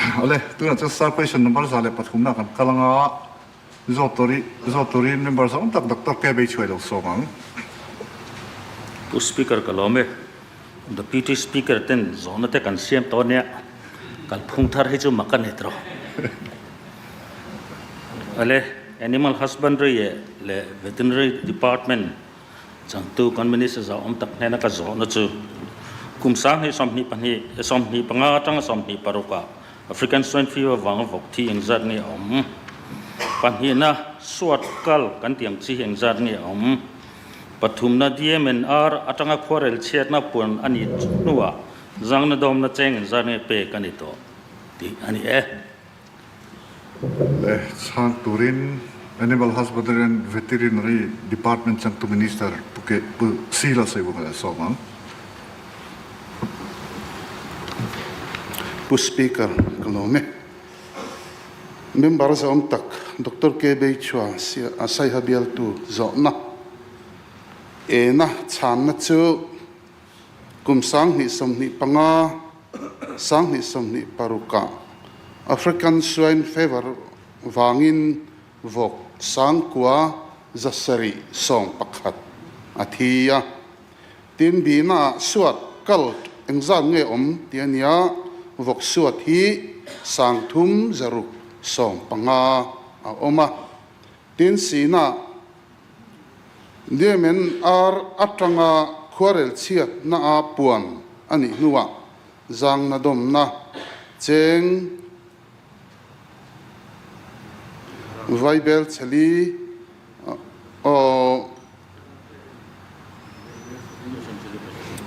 Awle, tunah chuan sir question number 103 na kan kal anga zawt turi zawt turin member zawng tak Doctor K Beichhuai lo sawm ang. Pu Speaker ka lawm e. Deputy Speaker ten zawhna te kan siam tawh ania, kalphung thar hi chu mak a ni tawh. Awle, Animal Husbandry leh Veterinary Department Changtu kan Minister zauhawm tak hnena ka zawhna chu kum 2022 25 atanga 26 ah African Swine Fever vanga vawk thi engzat nge a awm? Pahnihna suat kal kan tih ang chi hi engzat nge a awm? Pathumna DMNR atanga khuarel chhiatna puan a nih hnuah zangna dawmna cheng engzat nge pek a ni tawh tih a ni e. Le chhang turin Animal Husbandry and Veterinary Department changtu Minister Pu Ke Pu Si Lalsaiwunga leh sawm ang. Pu Speaker, ka lawm e. Member zawm tak Doctor K. Beichhua Saiha bialtu zawhna ena chhanna chu Kum 2025, 2026 ah African Swine Fever vangin vawk 9,711 a thi a. Tin, bihna ah suat kal engzat nge awm ti a nia, vawk suat hi 3615 a awm a. Tin, sina DMNR atanga khuarel chhiatna a puan a nih hnuah zangna dawmna cheng Vaibel chheli aw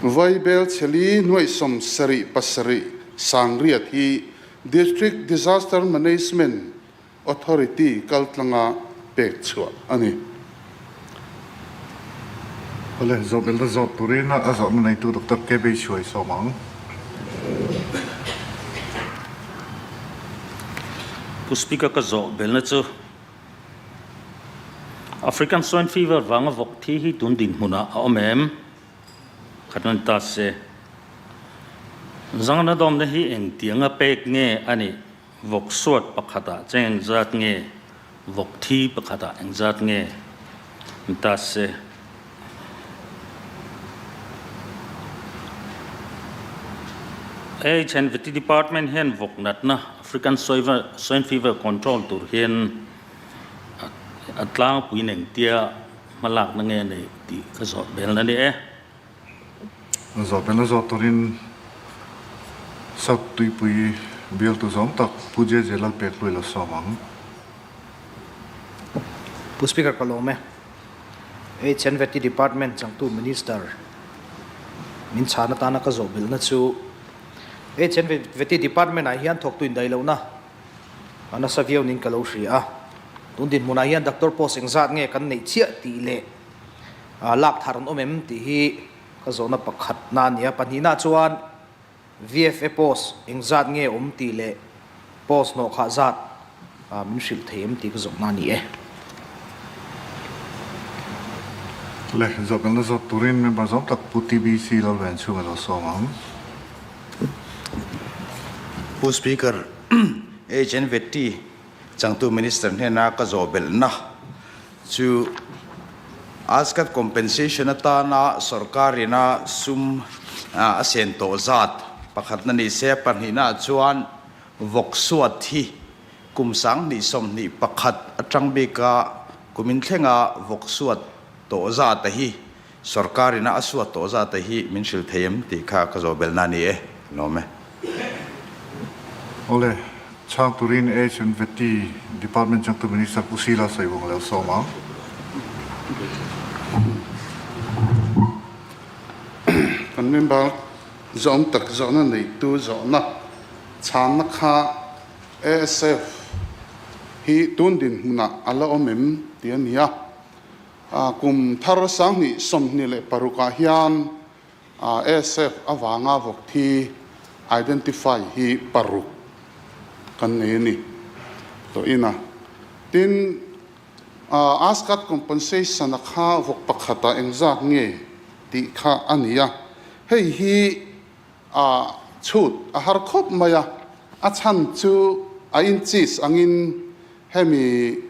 Vaibel chheli nuaihsawm sarih pasarih sangriat hi District Disaster Management Authority kaltlanga pek chhuah a ni. Awle, zawhbelna zawt turin a zawhna neitu Doctor KB Chhuai sawm ang. Pu Speaker ka zawhbelna chu African Swine Fever vanga vawk thi hi tun dinhmunah a awm em? Khat an ta se. Zangna dawmna hi engtianga pek nge a nih? Vawk suat pakhatah cheng engzat nge? Vawk thi pakhatah engzat nge? Ni ta se. HNVT Department hian vawk natna African Swine Fever control tur hian a tlangpui neng tia hmalakna nge nei tih ka zawh belna ni e. Zawhbelna zawh turin South Tuipui bialtu zawng tak Pu JJ Lalpekhlui lo sawm ang. Pu Speaker ka lawm e. HNVT Department changtu Minister min chhan atana ka zawhbelna chu HNVT Department ah hian thawktu indaih lohna a nasa viau niin ka lo hria a. Tun dinhmunah hian Doctor post engzat nge kan neih chiah tih leh lak thar an awm em tih hi ka zawhna pakhatna a ni a. Pahnihna chuan VFA post engzat nge awm tih leh post hnawh khah zat min hrilh thei em tih ka zawhna a ni e. Le, zawh kan la zawt turin member zawng tak Pu TBC Lalven chhunga lo sawm ang. Pu Speaker, HNVT changtu Minister hnena ka zawh belhna Chu Ascat compensation atana sorkarina sum a sen tawh zat pakhatna ni se, pahnihna ah chuan vawk suat hi kum 2021 atang bika kum inthlenga vawk suat tawh zat a hi sorkarina a suat tawh zat a hi min hrilh thei em tih kha ka zawh belhna a ni e. Lawm e. Awle, chhang turin Age and Vety Department changtu Minister Pu Sila Saiwong lo sawm ang. Kan member zawm tak zawhna neitu zawhna chhanna kha ASF hi tun dinhmunah a la awm em tih a ni a. Kum thar 2026 ah hian ASF avanga vawk thi identify hi paruk kan nei a ni tawh in a. Tin, Ascat compensation a kha vawk pakhatah engzat nge tih kha a ni a. Hei hi chhut a har khawp mai a. A chhan chu a inches angin hemi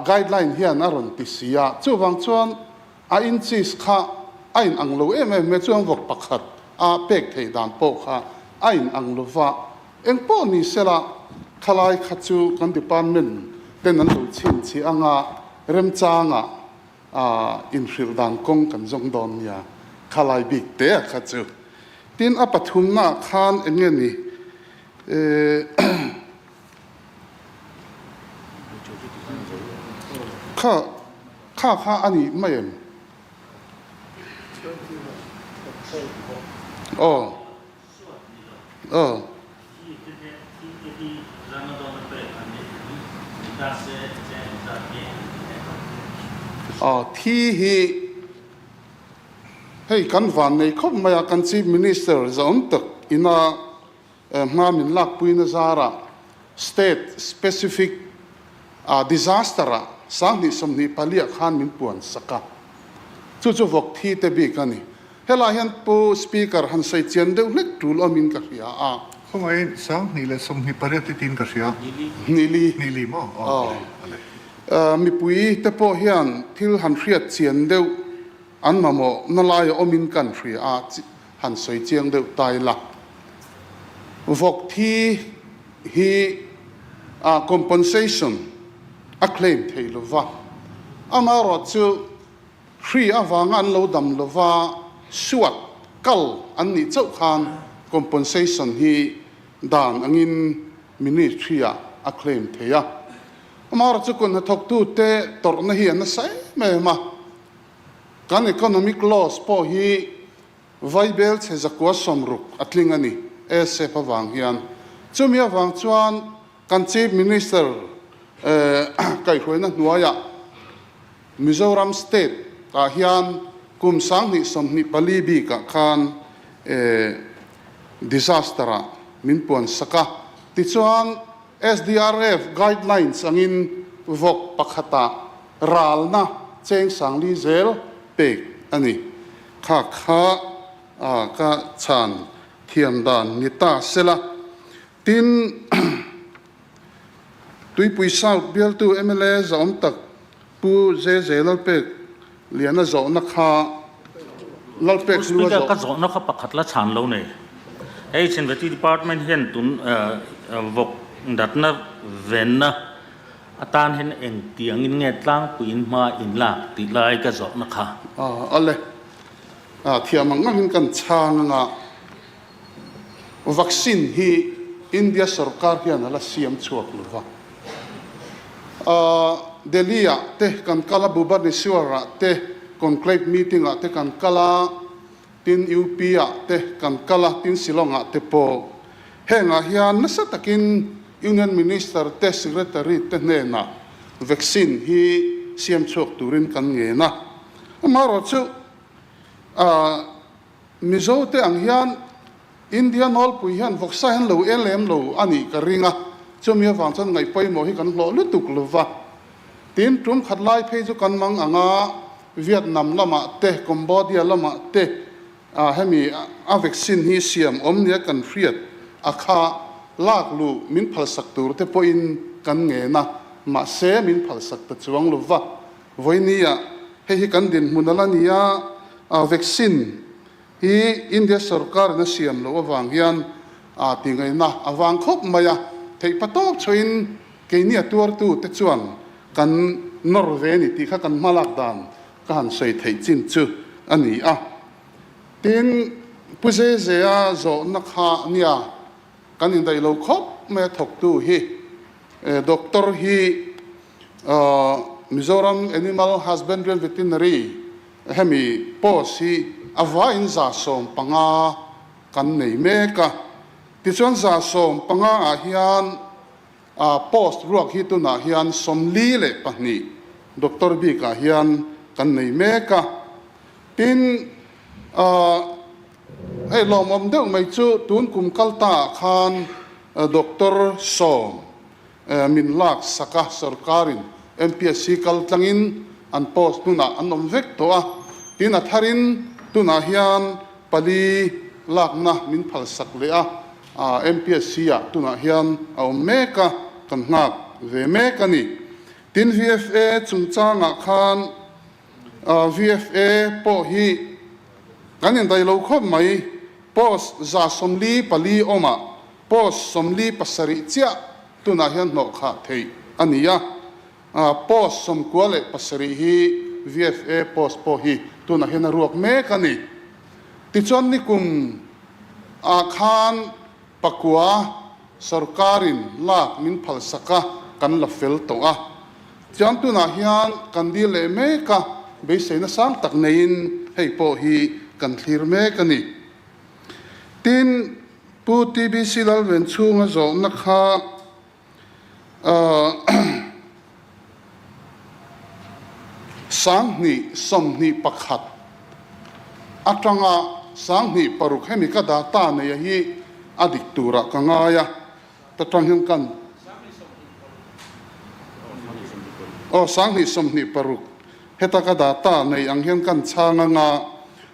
guideline hian a rawn ti si a, chuvang chuan a inches kha a in ang lo em em mai chuan vawk pakhat a pek theih dan pawh kha a in ang lo va, eng pawh ni sela khalai kha chu kan department ten an lo chhinchhiah anga remchangah A inhrilh dan kawng kan zawng dawn nia, khalai bik te a kha chu. Tin, a pathumnaah khan eng nge ni? Kha, kha kha a ni mai em? Aw, aw. Aw thi hi hei kan van nei khawp mai a, kan Chief Minister zaawm tak ina hma min lakpuina zarah State specific disaster ah 2024 ah khan min puan sak a, chu chu vawk thi te bik a ni. Helai hian Pu Speaker han sawi chian deuh hlek tul awmin ka hria a. Khawngaih 2028 i tiin ka hria. Nili. Nili maw? Aw. Ale. Mipui te pawh hian thil han hriat chian deuh an mamawh na laia awmin kan hria a, han sawi chiang deuh ta ila. Vawk thi hi compensation a claim thei lova, amaherawhchu Hri avanga an lo dam lova suat kal an nih chauh khan compensation hi dan angin Ministry ah a claim thei a. Amaherawhchu chu kut hnathawktute tawrhna hi a nasa em em a. Kan economic loss pawh hi Vaibel chhe 160 a tling a ni, ASF avang hian. Chumi avang chuan Kan Chief Minister kaihhruaina hnuaiah Mizoram State ah hian kum 2024 bikah khan disaster ah min puan sak a. Tichuan SDRF guidelines angin vawk pakhatah ralna cheng sangli zel pek a ni. Kha kha ka chhan thiam dan ni ta sela. Tin, Tuipui South bialtu mla zahawm tak Pu JJ Lalpek Liana zawhna kha Lalpek Pu Hlua Speaker, zawh. ka zawhna kha pakhat la chhan lo nei. Hei Chinveti Department hian tun vawk natna venna atan hian engtiangin nge tlangpuiin hma in lak tih lai ka zawhna kha. Awle, thiam ang angin kan chhang anga. Vaccine hi India sorkar hian a la siam chhuak lo va. Delhi ah te kan kal a, Bhubaneswar ah te conclave meeting ah te kan kal a, tin UP ah te kan kal a, tin Shillong ah te pawh. Hengah hian nasa takin Union Minister te Secretary te hnenah vaccine hi siam chhuak turin kan ngen a. Amaherawhchu Mizo te ang hian India nawlpui hian vawksa hian lo el em lo a nih ka ring a, chumi avang chuan ngaih pawimawh hi kan hlawh lutuk lo va. Tin, tum khat lai phei chu kan mang ang a, Vietnam lamah te, Cambodia lamah te hemi a vaccine hi siam awm nia kan hriat a kha lak luh min phalsak tur te pawhin kan ngen a, mahse min phalsak ta chuang lo va. Vawinia hei hi kan dinhmun a la ni a, vaccine hi India sorkarin a siam loh avang hian tingaihna a vang khawp mai a, theih patawp chhuahin keini a tuartu te chuan kan nawr ve a ni tih kha kan hmalak dan ka han sawi theih chin chu a ni a. Tin, Pu Zezea zawhna kha nia kan indaih lo khawp mai a thawktu hi Doctor hi Mizoram Animal Husbandry and Veterinary hemi post hi a vaiin 150 kan nei mek a. Tichuan 150 ah hian post ruak hi tunah hian 42 doctor bikah hian kan nei mek a. Tin, hei lawmawm deuh mai chu tun kum kal ta ah khan doctor 10 Min lak sak a, sorkarin MPSC kal tlangin an post hnunah an awm vek tawh a, tin a tharin tunah hian pali lakna min phalsak leh a. MPSC ah tunah hian a awm mek a, kan nghak ve mek a ni. Tin VFA chungchangah khan VFA pawh hi kan indaih lo khawp mai, post 144 awmah post 47 chiah tunah hian hnawh khah theih a ni a. Post 97 hi VFA post pawh hi tunah hian a ruak mek a ni. Tichuan nikum ah khan pakua sorkarin lak min phalsak a, kan la fel tawh a. Chuan tunah hian kan dil leh mek a, beiseina sang tak neiin hei pawh hi kan thlir mek a ni. Tin, Pu TBC Lalvenchhunga zawhna kha 2021 atanga 2006 hemi ka data neia hi a dik turah ka ngai a, ta tang hian kan aw 2026 heta ka data nei ang hian kan chhang anga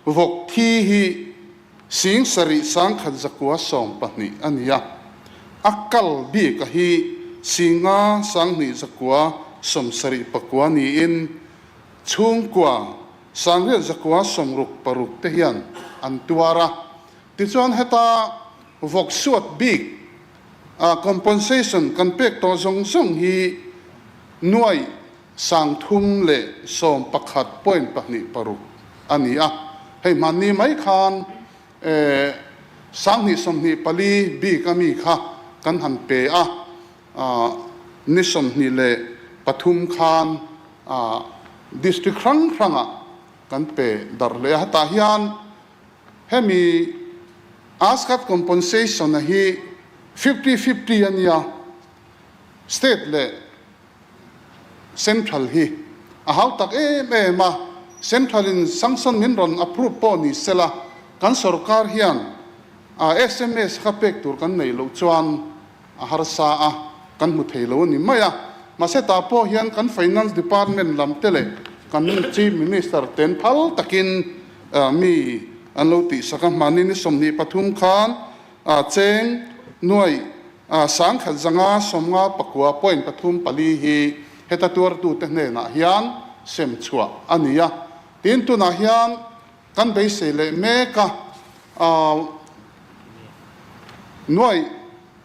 vawk thi hi 7000 112 a ni a, a kal bik a hi 5 2,979 niin chhungkua 866 te hian an tuar a. Tichuan heta vawk suat bik compensation kan pek tawh zawng zawng hi nuaih 311.26 a ni a. Hei hmanni mai khan 2024 bik a mi kha kan han pe a, ni 23 khan district hrang hrangah kan pe darh leh a. Hetah hian hemi Ascat compensation a hi 50-50 a nia, state leh Central hi a hau tak em em a, Central in sanction min rawn approve pawh ni sela, kan sorkar hian sms kha pek tur kan neih loh chuan a harsa a, kan hmu thei lo a ni mai a. Mahse tah pawh hian kan Finance Department lam te leh kan Chief Minister ten phal takin mi an lo tihsak a, hmani ni 23 khan cheng nuaih 1559 point 34 hi heta tuartute hnenah hian sem chhuah a ni a. Tin, tunah hian kan beisei leh mek a, nuaih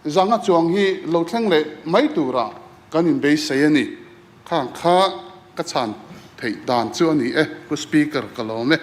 zanga chuang hi lo thleng leh mai turah kan inbeisei a ni. Khang kha ka chhan theih dan chu a ni e, Pu Speaker, ka lawm e.